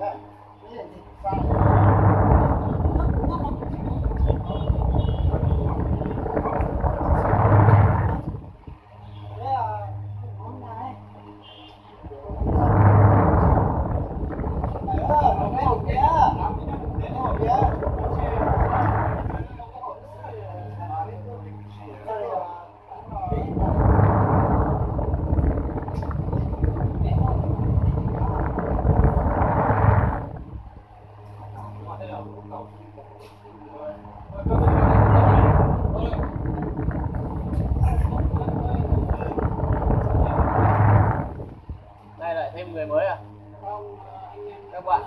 Nay lại thêm người mới à? Các bạn.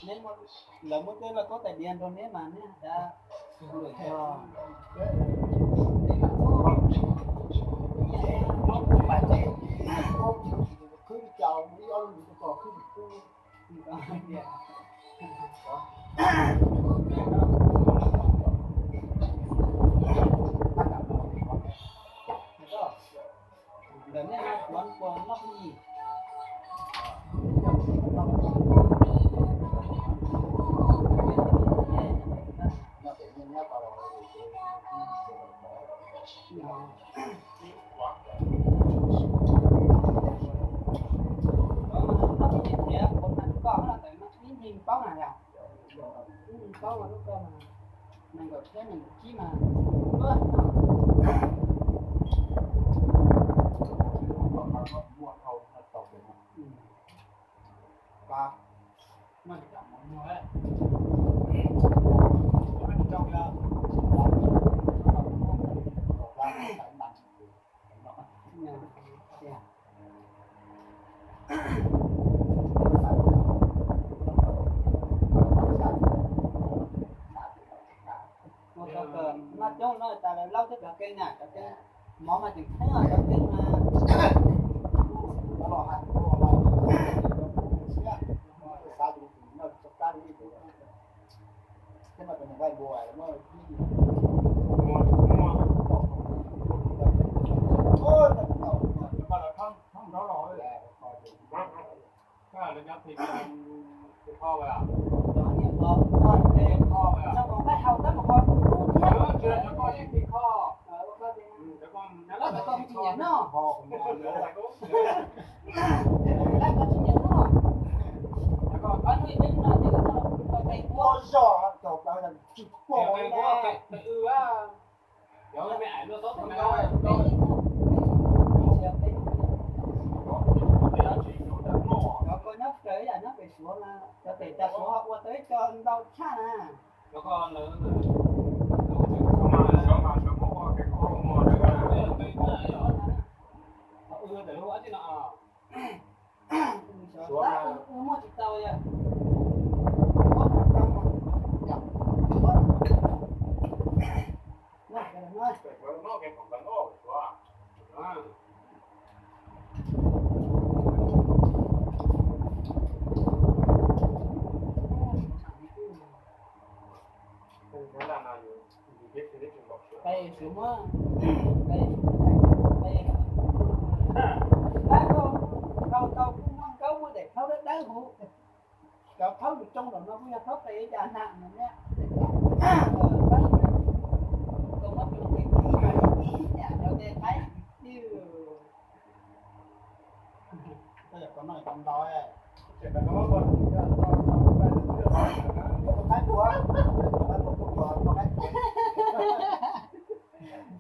Neb, lawv muab tej laj kab tais diav rau neb mas neb da. Ntawm nej no kuv kuv noj pheej yig. Paub na yog, paub lub ko mas nees nkaum thiab nees nkaum tsib mas. Ua tau kawm noj coob no tas lawv laub thiab cov keeb na, cov keeb mov mas tseem theeb os, cov keeb mas Cov ko nyob pem, nyob pem Suav mas cov pem tas Suav ho ua tau ib co ntau tshaj na. Ua muaj tsis tau yog. Peb suav muab, peb, peb, tau tau kuj muaj nkaub muaj daim thaub dawb dawb huv. Cov thaub yus tsoo nraum no kuj yog thaub qe ib cas na no ne. Koj muab tsoo qe ib yam cov tej Thaib twg. Koj yog koj noj tau ntau.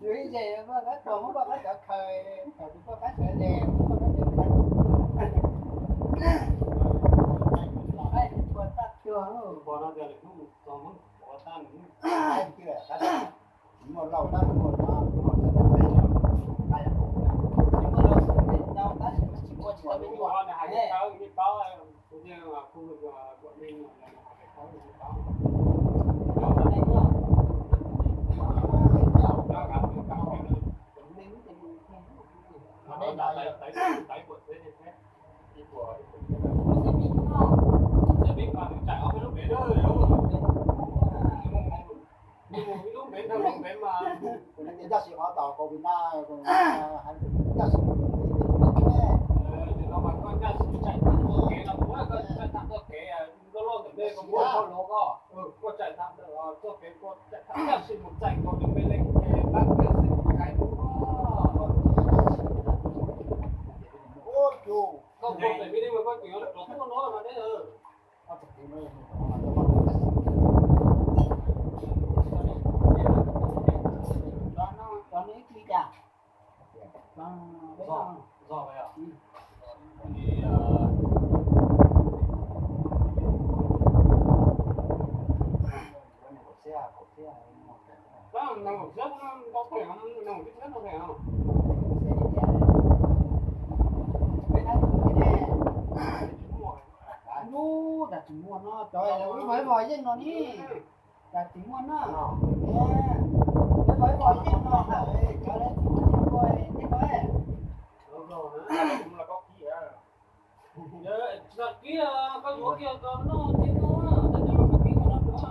Yus ib ze poj qab tuag muab poj qab cov khaws, khaws tus poj qab sawv ze, poj qab cov khaws. Los qab tua tag tuag. Muaj lauj tab muaj no, muaj lauj tab sis mas tsis muaj tsis tau me nyuam. Ncaj sim qhov tau Covid na, ncaj sim Cov no ib txhia cas? Zog, zog. Nees nkaum txhiab, nees nkaum txhiab ntau pheej, nees nkaum txhiab ntau pheej. Lub dag tsis muaj no, cov lawv ib vog ib vog yeej no ni. Dag tsis muaj no. Ib vog ib vog yeej no, cov lawv tsis muaj no, yeej no. Kib, koj yuav kiag tau noj thiab no, cov no kib no no.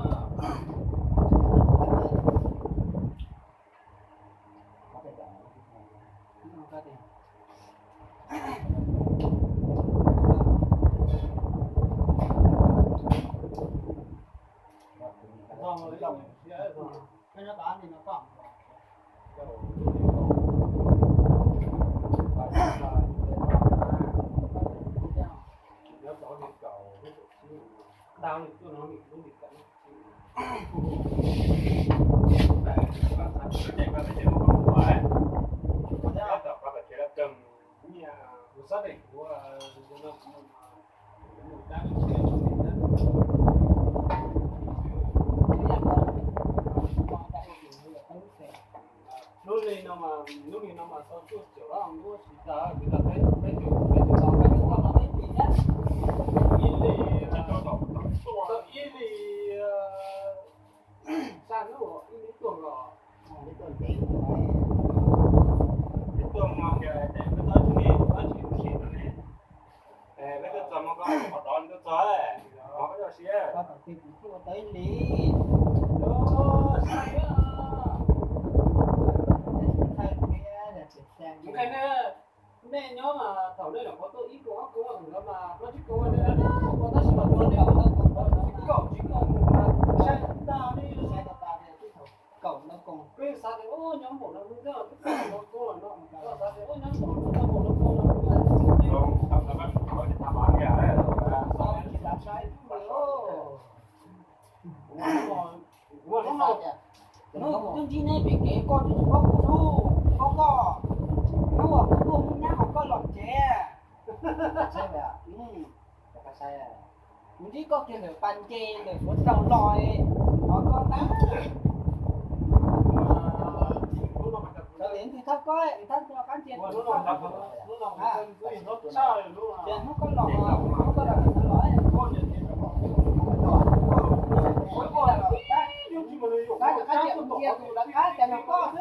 Lub hli no mas, lub hli no mas tau cuaj caum lab nkuaj tsis tas, kuv tas peb, peb caum, peb caum tau, peb caum tau peb tim na. Ib hlis, tau ib hlis, xya hnub, ib hlis tuaj los. Ib tuaj mas tias peb tau tsis, peb tsis sim no ne. Peb tuaj txog mas koj qhov tod tuaj txog, qhov koj coj siab. Koj tom twg kuv tuaj tau ib hlis. Nej nyob mas thaum nej nyuam qhuav tuaj ib kub ob kub no mas no tsis kub nej ua tab sis mas tuaj nej ua tsis kaum tsis kaum mus mas saib tag nej saib tau tas tias twb thaum kaum no koog peb xav tias ua nyob npaum no twb kaum no koog los no, xav tias ua nyob npaum no koog no. Hnub no kuv twb ntsib neb pem kev koj twb tsis paub kuv lub, koj koj, hnub uas kuv tuaj mus nyab hauv koj los tsev. Kuv ntsib koj kiag ntawm pas nce ntawm suav rau los, qhov koj tab. Sawv daws nqis thawj koj, nqis thawj qab ntsia. Tias hnub koj los, hnub koj los, hnub los, tab, tab rov qab ntsia tus lawv qab cas yog koj xwb.